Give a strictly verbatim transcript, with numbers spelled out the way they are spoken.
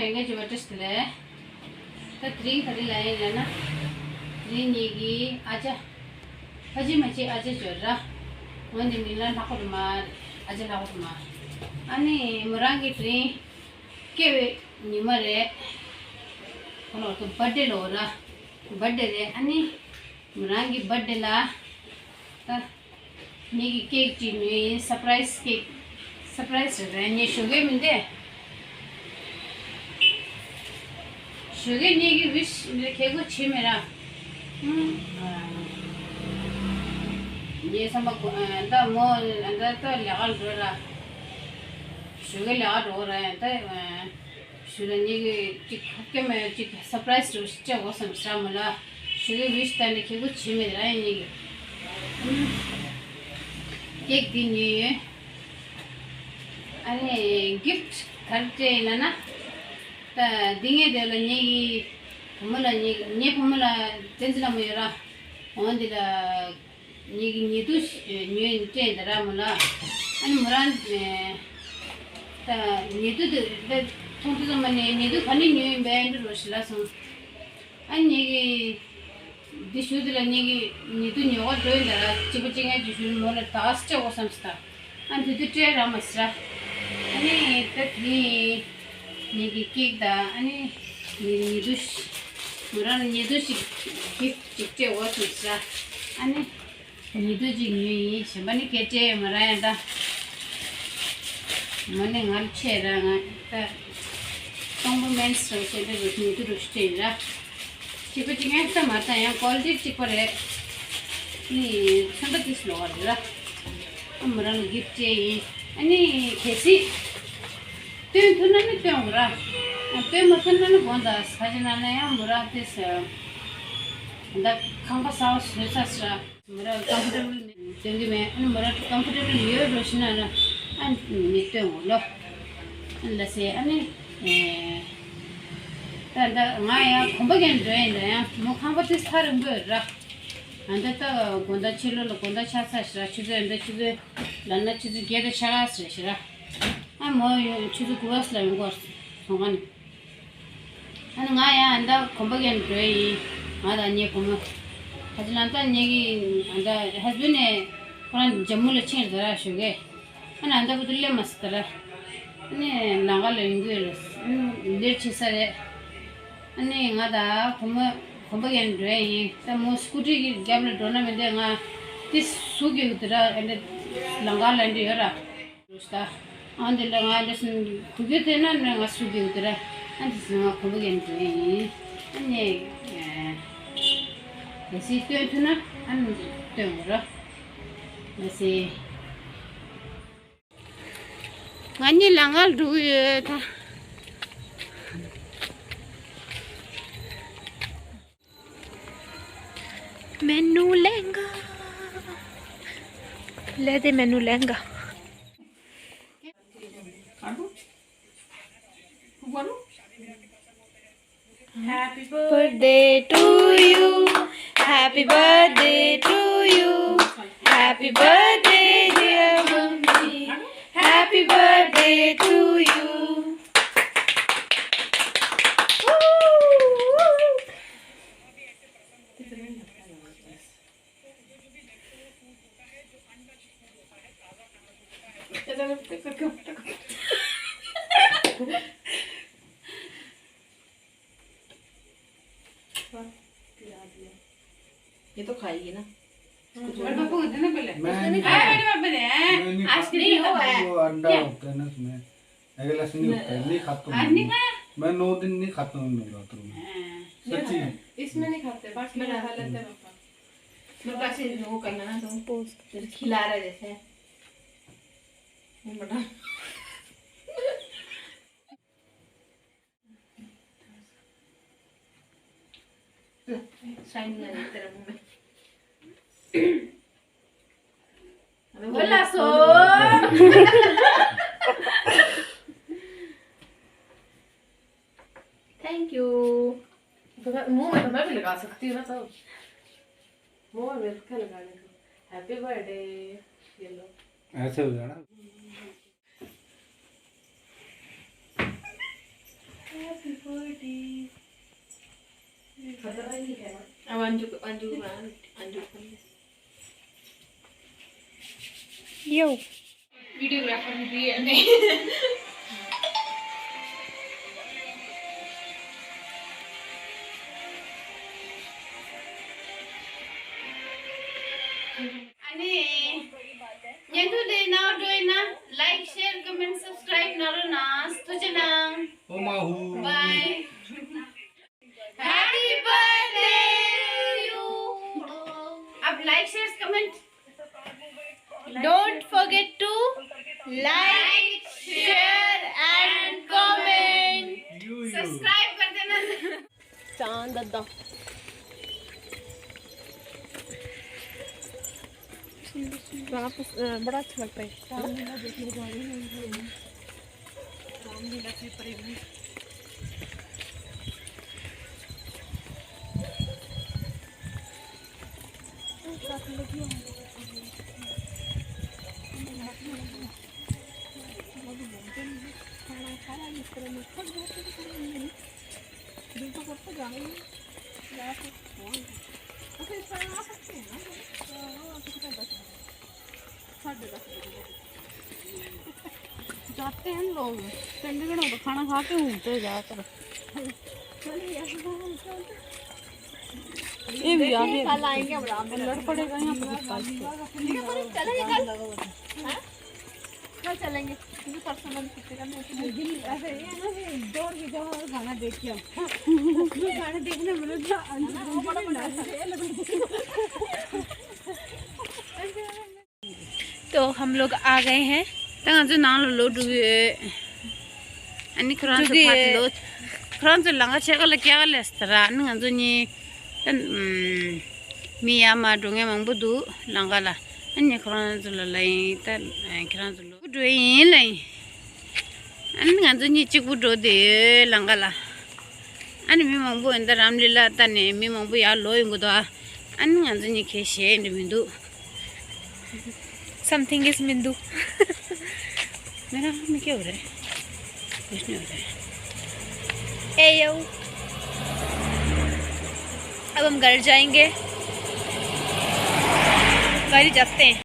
ཡོད་མཁན་བྱས་པ་བཀྲ་ཤིས་བདེ་ལེགས། ད་དེ་རིང་ག་རེ་ལབ་ཡིན་ལབ་ན། དེ་རིང་ངེད་ཀྱི་ཨ་ཅག་ཕ་ཆེ་མ་ཆེ་ཨ་ཅག་ཅིག་ཡོད་ར། འོ་འདི་མིང་ལ་ལྷག་པ་རེད་མ། ཨ་ཅག་ལྷག་པ་རེད་མ། ཨ་ནི་མོ་རང་གི་དེ་རིང་སྐྱེས་པའི་ཉི་མ་རེད། ཁོ་ལོ་ཏོ་བར་ཐི་ཌེ་ལོ་ར། བར་ཐི་ཌེ་རེད། ཨ་ནི་མོ་རང་གི་བར་ཐི་ཌེ་ལ་ད། ངེད་ཀྱི་ཀེག་ཅིག་ཉོས་ཡིན། སར་པ་རའི་སི་ཀེག་སར་པ་རའི་སི་རེད། ངས་ཞུ་གི་མིན་ཏེ། ཞུ་གི་ངེད་ཀྱི་ཝི་ཤི་ཁེ་གོ་བྱེད་མི་ར། ངས་བསམ་པ་གོ་ད་མོ་ད་ད་ལས་ཀ་འགྲོ་ར། ཞུ་གི་ལས་ཀ་འགྲོ་ར་ཡང་ད། ཞུ་ལ་ངེད་ཀྱི་ཅིག་ཁོག་སྐྱེ་མེད་ཅིག་སར་པ་རའི་སི་རུ་སྤྲད་འོ་བསམ་ས་མོ་ལ། ཞུ་གི་ཝི་ཤི་ད་ནི་ཁེ་གོ་བྱེད་མེད་ར་ཡང་ངེད་ཀྱི་ཀེག་འདི་ཉོས་ཡོད། ཨ་ནི་གིཕ་ཊི་ག་རེ་སྤྲད་ཡིན་ལབ་ན། ད་འདི་ངས་དེ་ལ་ངེད་ཀྱི་བུ་མོ་ལ་ངེད་ངའི་བུ་མོ་ལ་བསྟན་འཛིན་ལ་མོ་ཡོད་ར། འོ་འདི་ལ། ངེད་ཀྱི་ཉེ་དུ་ཉོས་སྤྲད་འདི་ར་མོ་ལ། ཨ་ནི་མོ་རང་ད་ཉེ་དུ་དེ་མཐོང་དུས་ཙམ་པ་ནས་ཉེ་དུ་ག་ནས་ཉོས་ཡིན་པས་འདི་རོ་ཞིག་ལ་སོང་། ཨ་ནི་ངེད་ཀྱི་འདི་ཞུ་འདི་ལ་ངེད་ཀྱི་ཉེ་དུ་ཉོ་ག་འགྲོ་ཡིན་འདི་ར་གཅིག་པ་གཅིག་ངན་གྱི་ཞུ་མོ་ལ་ད་ག་སེ་སྤྲད་འོ་བསམ་སི་ད། ཨ་ནི་དེ་དུས་སྤྲད་ར་མ་སི་ར། ཨ་ནི་ད་དེ་ངེད་ཀྱི་ཀེག་ད་ཨ་ནི་ངེད་ཀྱི་ཉེ་དུ་ཞིག་མོ་རང་ལ་ཉེ་དུ་ཞིག་གིཕ་ཊི་ཅིག་སྤྲད་འོ་བསམ་སི་ར། ཨ་ནི། ཉེ་དུ་གཅིག་ཉོས་ཡིན། གཞན་པ་ནི་སྐད་ཆ་མ་ར་ཡང་ད། མ་ནི་ང་ལ་ཆེ་ར་ང་ད། སྟོང་པ་མེན་སི་ར་བཤད་འདྲ་རུ་ཉེ་དུ་རུ་སྤྲད་ར། གཅིག་པ་གཅིག་ཡང་ད་མ་ད་ཡང་ཀོ་ལི་ཊི་གཅིག་པ་རེད། ནི་ཚོན་པ་ཏིས་ལོག་རེད་ར། ཨ་མ་ར་ལ་གིཕ་ཊི་སྤྲད་ཡིན། ཨ་ནི་གལ་སྲིད། སྟོན་ཐུབ་ན་ནི་སྟོན་དགོས་ར། ཨ་སྟོན་མ་ཐུབ་ན་ནི་དགོངས་དག་ས་ཆ་ན་ན་ཡང་མོ་ར་ཏིས། ད་ཁང་པ་གསར་པ་བཟོས་ཚར་སི་ར། མོ་ར་ཀམ་ཕོར་ཊེ་བལ་མེད་སྟོན་གི་མེད། ཨ་ནི་མོ་ར་ཀམ་ཕོར་ཊེ་བལ་ཡོད་འགྲོ་ཤི་ན་ན་ཨ་ནི་སྟོན་འོ་ལོ། ཨ་ནི་ལ་སེ་ཨ་ནི། ད་ད་ང་ཡང་གོམ་པ་རྒྱག་འགྲོ་ཡིན་ད་ཡང་མོ་ཁང་པ་དེ་ཐག་རིང་པོ་ཡོད་ར། ཨ་ད་ད་དགོང་དག་ཕྱི་ལོགས་ལ་དགོང་དག་ཆ་ཚ་ཤི་ར་ཆུ་ཚོད་ཨ་ད་ཆུ་ཚོད་ལ་ན་ཆུ་ཚོད་བརྒྱད་དང་ཕྱེད་ཀ་ཟེར་ཤི་ར། ཨ་མོ་ཡོད་ཆུ་ཚོད་དགུ་པ་ལ་ཡོང་གོ་སོང་ཨ་ནི། ཨ་ནི་ང་ཡང་ཨ་ད་གོམ་པ་རྒྱག་འགྲོ་ཡིན། ང་དང་ངའི་བུ་མོ། ཁ་ཅིག་ལ་ད་ངེད་ཀྱི་ཨ་ད་ཧས་བྷེན་ནས་ཁོ་རང་ཇམ་མུ་ལ་ཕྱིན་རེད་ར་ཞུ་གི། ཨ་ནི་ཨ་ད་བུ་དུ་སླེབས་མ་སི་ད་ར། ཨ་ནི་ལམ་ཁ་ལ་ཡོང་གི་ཡོད་ལ། ཨ་ནི་ལེཊ་བྱེད་ས་རེད། ཨ་ནི་ང་དང་བུ་མོ་གོམ་པ་རྒྱག་འགྲོ་ཡིན། ད་མོ་སི་ཀུ་ཊི་གི་རྒྱབ་ལ་འགྲོ་ན་མི་འདོད་ང་དེ་སུ་གི་ཡོད་དེ་ར་ཨ་ནི་ལམ་ཁ་ལ་འདི་ཡོད་ར། རུ་སྟ། ཨང་དེ་ལ་ང་འདྲ་སིན་གུ་གེ་དེ་ན་ནི་ང་སུ་གེ་དེ་ར། ཨ་འདི་སིན་ང་གོམ་པ་གེ་འདྲ་ཡིན། ཨ་ནི། ཨ་སི་སྟོན་ཐུ་ན་ཨ་ནི་སྟོན་ར། ཨ་སི། ང་གཉིས་ལ་ང་འགྲོ་གི་ཡོད་ད། Menu lehenga. Le de menu lehenga. Happy birthday to you. Happy birthday to you. Happy birthday, dear mommy. Happy birthday to you. ये तो खाएगी ना। मैंने, मैंने, मैंने नहीं खाया। मैंने, मैंने नहीं खाया। वो अंडा होता है ना उसमें। अगला से नहीं होता है, नहीं खाता हूँ मैं। मैं नौ दिन नहीं खाता हूँ मैं बाथरूम में। हाँ। सच्ची। इसमें नहीं खाते, बाकी में खा लेते हैं पापा। मेरे पास ये वो करना ना तुम। पोस्ट। जैसे खिला रहे जैसे। वो बना। साइन नहीं तेरा मुंह में। Hola, so. Thank you. तो मैं, मुंह में तो मैं भी लगा सकती हूँ ना, तो मुंह में मिलकर लगा लेती हूँ। Happy birthday, ये लो। ऐसे हो जाना। Happy Yo. Videographer भी है। अनि ཉན་ཐོས་དེ་ནང་འགྲོ་ཡིན་ན། Like, share, comment, subscribe གནང་རོགས་གནང་། ཐུགས་རྗེ་གནང་། ཨོ་མ་ཧུ། Bye. Happy birthday to you. अब like, share, comment. Don't forget to like, share and comment. Subscribe कर देना. चांद दा। रात, अ, बड़ा अच्छा लगता है। रामलीला देखने जा रही हूँ। रामलीला के प्रेमी। जाते हैं लोग चंडीगढ़ में, तो खाना खा के घूमते हैं ज्यादातर। ये भी आ गए। कल आएंगे हम रामलीला। लड़ पड़ेगा यहाँ पे। चलेंगे कल। हाँ? कल चलेंगे। क्योंकि परसों मैंने छुट्टी करने, ऐसे ये है ना कि दौड़ के जाओ और गाना देख के आओ। गाना देखने में मुझे अंदर तो हम लोग आ गए हैं। ད་ང་ཚོ་ནང་ལ་ལོག་འགྲོ་གི་ཡོད། ཨ་ནི་ཁོ་རང་ཚོ་འགྲོ་གི་ཕར་ཡོད། ལོག་ཁོ་རང་ཚོ་ལམ་ཁ་ཕྱེད་ཀ་ལ་སྐྱེལ་ག་ལས་ཟེར་ར། ཨ་ནི་ང་ཚོ་གཉིས་ད་ཨམ་མི་ཡར་མར་འགྲོ་མཁན་མང་པོ་འདུག་ལམ་ཁ་ལ། ཨ་ནི་ཁོ་རང་ཚོ་ལ་ལབ་ཡིན། ད་ཁྱེད་རང་ཚོ་ལོག་འགྲོ་ཡིན་ལབ་ཡིན། ཨ་ནི་ང་ཚོ་གཉིས་གཅིག་པུ་འགྲོ་བསྡད་ཡོད་ལམ་ཁ་ལ། ཨ་ནི་མི་མང་པོ་ཡིན་ད་རམ་ལི་ལ་ལྟ་ནས་མི་མང་པོ་ཡར་ལོག་ཡོང་གི་འདུག་ཨ་ནི་ང་ཚོ་གཉིས་ཁ་ཤས་འདྲ་མི་འདུག Something is མི་འདུག Mera me kya ho raha hai? कुछ नहीं हो रहा है। ए यो, अब हम घर जाएंगे। गाड़ी जाते हैं।